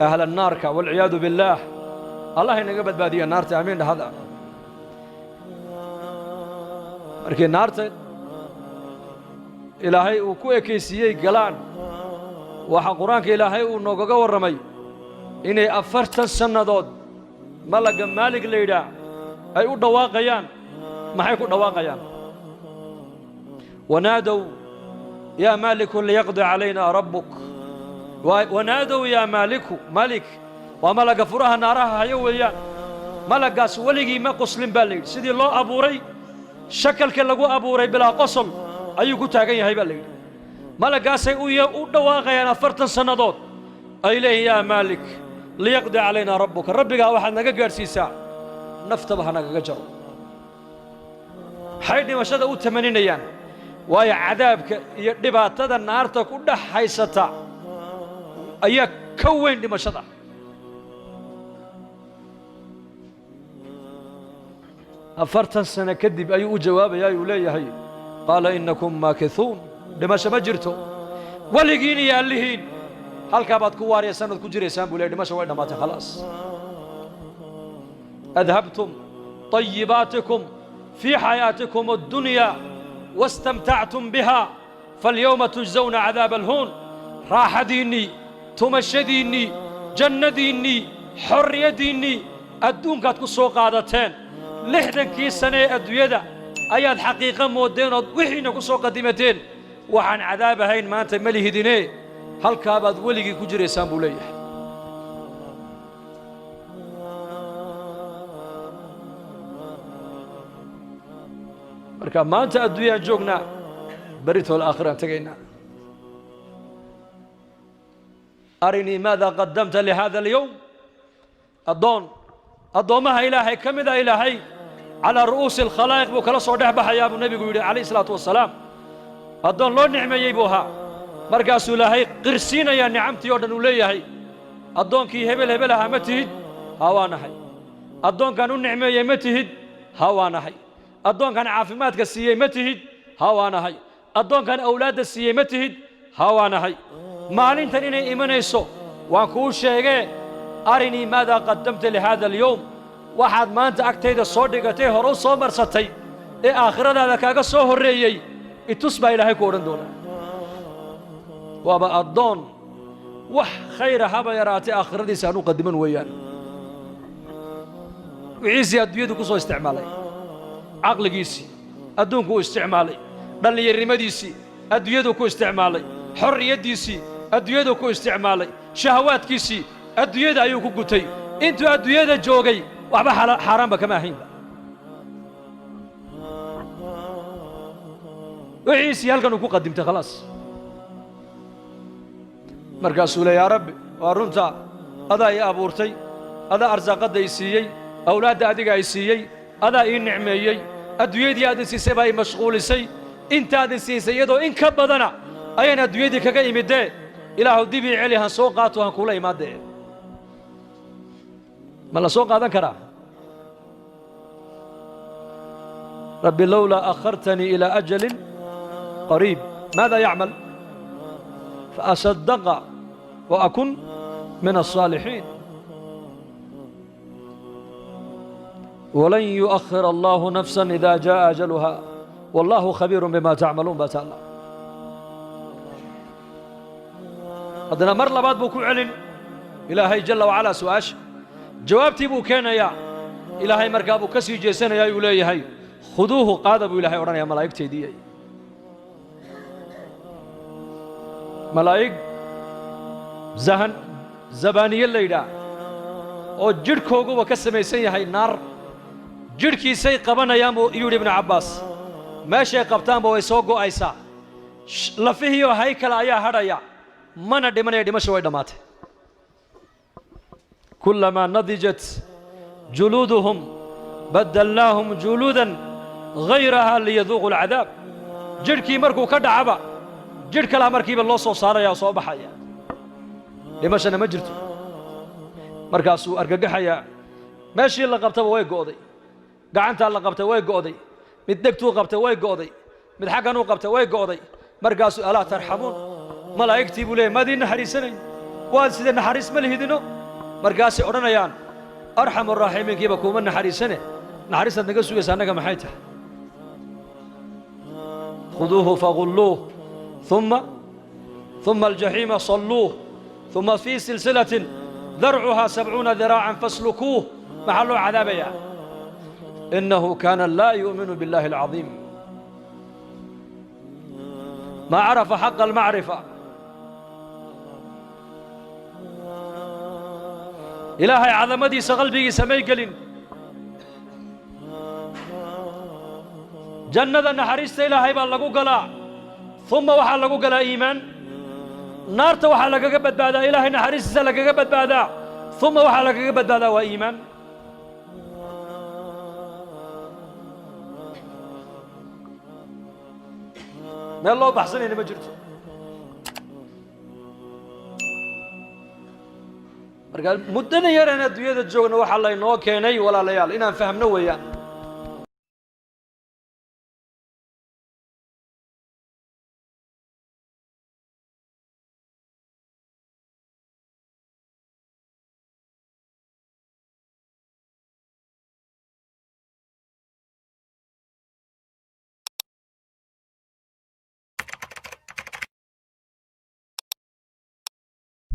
Ahla naarka, walciyaadu billaah, Allah inaga badbaadiya naarta, aamiin dhahada. Markii naarta Ilaahay uu ku ekaysiiyey galaan, waxaa Qur-aanka Ilaahay uu noogaga warramay inay 40 sannadood malagga Maalig la yidhaah ay u dhawaaqayaan. Maxay ku dhawaaqayaan? Wanaadow yaa maaliku liyaqdi calaynaa rabbuk. Wanaadow yaa maaliku. Maalik waa malagga furaha naaraha hayo weeyaan. Malaggaas weligii ma qoslin baa la yidhi. Sidii loo abuuray, shakalka lagu abuuray, bilaa qosol ayuu ku taagan yahay baa la yidhi. Malaggaasay u dhawaaqayaan 40 sannadood, ay leeyihin: "Yaa Maalik liyaqdi calaynaa rabbuka, rabbigaa waxaad naga gaadhsiisaa naftaba ha nagaga jaro." Maxay dhimashada u tamaninayaan? Waayo, cadaabka iyo dhibaatada naarta ku dhex haysata ayaa ka weyn dhimashada. 40 sano kadib ayuu u jawaabayaa, uu leeyahay: "Qaala innakum maakithuun." Dhimasho ma jirto, weligiin iyo allihiin halkaa baad ku waaraya sanad ku jiraysaan buu leeyahy. Dhimasho way dhammaatay, khalaas. Adhabtum طayibaatikum fii xayaatikum addunya wastamtactum biha falyawma tujzawna cadaaba alhuun. Raaxadiinnii, tumashadiinnii, jannadiinnii, xorriyaddiinnii adduunkaad ku soo qaadateen, 60kii sane ee adduunyada ayaad xaqiiqo mooddeen ood wixiina ku soo qadimateen. Waxaan cadaab ahayn maanta ma lihidine, halkaa baad weligii ku jiraysaan buu leeyahay. Marka maanta adduunyaan joognaa, beritool aakhiraan tegaynaa. Arinii maada qadamta lihada alyowm. Addoon addoommaha Ilaahay ka mida, Ilaahay calaa ru'uusi alkhalaa'iq buu kala soo dhex baxayaa buu nebigu yidhi calayh isalaatu wasalaam. Addoon loo nicmeeyey buu ahaa. Markaasuu Ilaahay qirsiinayaa nicamtii oo dhan, uu leeyahay: "Addoonkii hebel hebel ahaa ma tihid? Haa, waa nahay." "Addoonkan u nicmeeyey ma tihid? Haa, waa nahay." "Addoonkan caafimaadka siiyey ma tihid? Haa, waa nahay." "Addoonkan awlaadda siiyey ma tihid? Haa, waa nahay." "Maalintan inay imanayso waan kuu sheegee, arinii maadaa qadamta lihaada alyowm. Waxaad maanta agtayda soo dhigatay, hore u soo marsatay ee aakhiradaada kaaga soo horreeyey itus," baa Ilaahay ku odhan doonaa. Waaba addoon wax khayra haba yaraatay aakhiradiisa aan u qadiman weeyaan. Wixiisii adduunyadu ku soo isticmaalay, caqligiisii adduunku u isticmaalay, dhallinyarnimadiisii adduunyadu ku isticmaalay, xorriyaddiisii adduunyadu ku isticmaalay, shahawaadkiisii adduunyada ayuu ku gutay. Intuu adduunyada joogay waxba xaaraanba kama ahaynba. Wixiisii halkan uu ku qadimtay, khalaas. Markaasuu le: "Yaa Rabbi, waa runtaa, adaa ii abuurtay, adaa arsaaqadda i siiyey, awlaadda adiga i siiyey, adaa ii nicmeeyey. Adduunyadii aad i siisay baa i mashquulisay. Intaad i siisay iyadoo in ka badana ayaan adduunyadii kaga imidee, Ilaahu dib ii celi, han soo qaato, han kuula imaadee." Ma la soo qaadan karaa? "Rabbi lowlaa akhartanii ilaa ajalin qariib." Maada yacmal? "Faasadaqa wa akun min alsaalixiin." Walan yu'akhir allahu nafsa ida jaaءa ajaluha wallahu khabiiru bima tacmaluun baa taalla. Haddana mar labaad buu ku celin Ilaahay jalla wacalaa su'aasha, jawaabtii buu keenayaa. Ilaahay markaa buu ka sii jeesanayaa, uu leeyahay: "Khuduuhu," qaada buu Ilahay odhanaya malaa'igteedii. Malaa'ig zahan zabaaniye la yidhaah oo jidhkooguba ka samaysan yahay naar, jidhkiisay qabanayaan buu yidhi Ibnu Cabbaas. Meeshay qabtaanba way soo go'aysaa, lafihiioo haykala ayaa hadhaya, mana dhimanaya. Dhimasho way dhammaatay. Kullamaa nadijat juluuduhum baddalnaahum juluudan hayrahaa liyaduuqu alcadaab. Jidhkii markuu ka dhacaba, jidh kalaa markiiba loo soo saaraya oo soo baxaya. Dhimashana ma jirto. Markaasuu argagaxayaa. Meeshii la qabtaba way go'day. Gacantaa la qabtay way go'day, mid dhegtuu qabtay way go'day, mid xagganuu qabtay way go'day. Markaasuu: "Alaa tarxamuun?" Malaa'igtii buu leeyay: "Maad ii naxariisanayn?" Waa sidee? Naxariis ma lihidino. Markaasay odhanayaan: Arxamu raaximiinkiiba kuuma naxariisane, naxariistaad naga sugaysa annaga maxay tahay? Khuduuhu fagulluuh, ثم الجحيم صلوه، ثم في سلسلة ذرعها 70 ذراعا فاسلكوه. Maxaa loo cadaabayaa? إنه كان لا يؤمن بالله العظيم، ما عرف حق المعرفة. Ilaahay cadamadiisa qalbigiisa may gelin. Jannada naxariista Ilaahay baa lagu galaa, uma waxaa lagu galaa iimaan. Naarta waxaa lagaga badbaadaa Ilaahay naxariistiisa lagaga badbaadaa, uma waxaa lagaga badbaadaa waa iimaan. Meel loo baxsanayna ma jirto. Marka muddadan yaraan adduunyada joogna, waxaa laynoo keenay, walaalayaal, inaan fahmno weeyaan.